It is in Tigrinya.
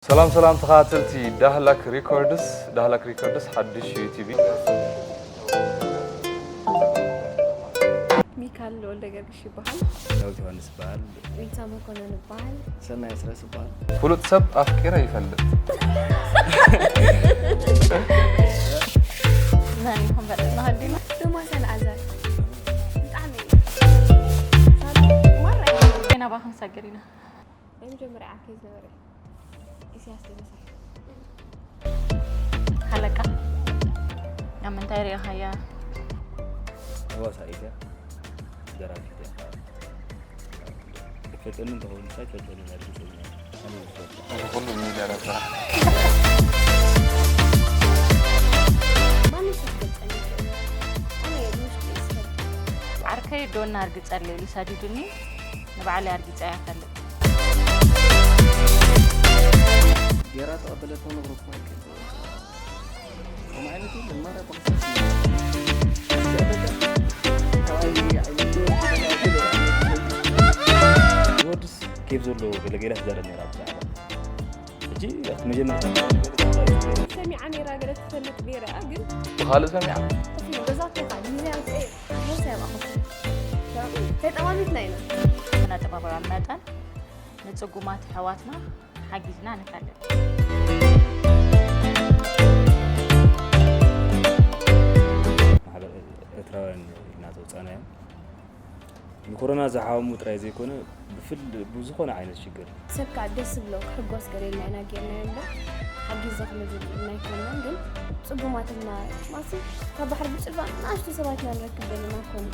ሰላም ሰላም ተኸታተልቲ ዳህላክ ሪኮርድስ። ዳህላክ ሪኮርድስ ሓድሽ ዩቲዩብ እዩ። ሚካል ወልደ ገርግሽ ይበሃል። ዳዊት ዮሃንስ ይበሃል። ዊንታ መኮነን ይበሃል። ሰናይ ኣስረስ ይበሃል። ፍሉጥ ሰብ ኣፍቂረ ይፈልጥ። መን ይኹን በለና ሃዲና ቶማስ ኣልኣዛር ብጣዕሚ ማራ ናባኹም ሰግር ኢና ናይ መጀመርያ ዓርከይ ዝነበረ ኢሳያስ ደበሳይ ሃለቃ ኣብ ምንታይ ርኢኻያ? ተዋሳኢት እያ። ደራፊት እያ። ይፈልጠኒ እንተኸውን እንታይ ይፈልጠኒ እርግጸኛ እየ። ኣነ ይፈልጥ። እዚ ኩሉ ሚድያ ነበረ። ማንም ሰብ ክገልጸኒ ይኽእል። ኣነ ብውሽጢ ዝፈልጥ ዓርከይ ዶና ኣርግጸለይ ኢሉ ሰዲዱኒ ንባዕለይ ኣርጊጸያ እፈልጥ። ጌራ ተቐበለቶ ነግረኩም ኣይክእል። ከምኡ ዓይነት የለን። ማራ ወድስ ኬፍ ዘሎ ገለገላ ትዛረብ ነራ ብዛዕባ ሕጂ ኣብቲ መጀመርታ ሰሚዓ ነይራ ገለ ትፈልጥ ነይራ ግን ብኻልእ ሰሚዓ ኮፍ ኢሉ ገዛቶ ከዓ ጊዜ ኣውፅኤ ሞሳ ያባኹ ተጠማሚትና ኢና ስነ ጥበባውያን መጠን ንጽጉማት ኣሕዋትና ሓጊዝና ንፈልጥ። ማሕበር ኤርትራውያን ኢልና ዘውፃናዮም ንኮሮና ዝሓሙ ጥራይ ዘይኮነ ብፍል ብዝኾነ ዓይነት ሽግር ሰብ ከዓ ደስ ዝብሎ ክሕጎስ ገሌልና ኢና ጌርናዮ እምበር ሓጊዝ ዘኽልብል ኣይኮናን ግን ፅጉማትና ማሲ ካብ ባሕሪ ብጭልፋ ንኣሽቱ ሰባት ኢና ንረክብ ዘለና ኮኑ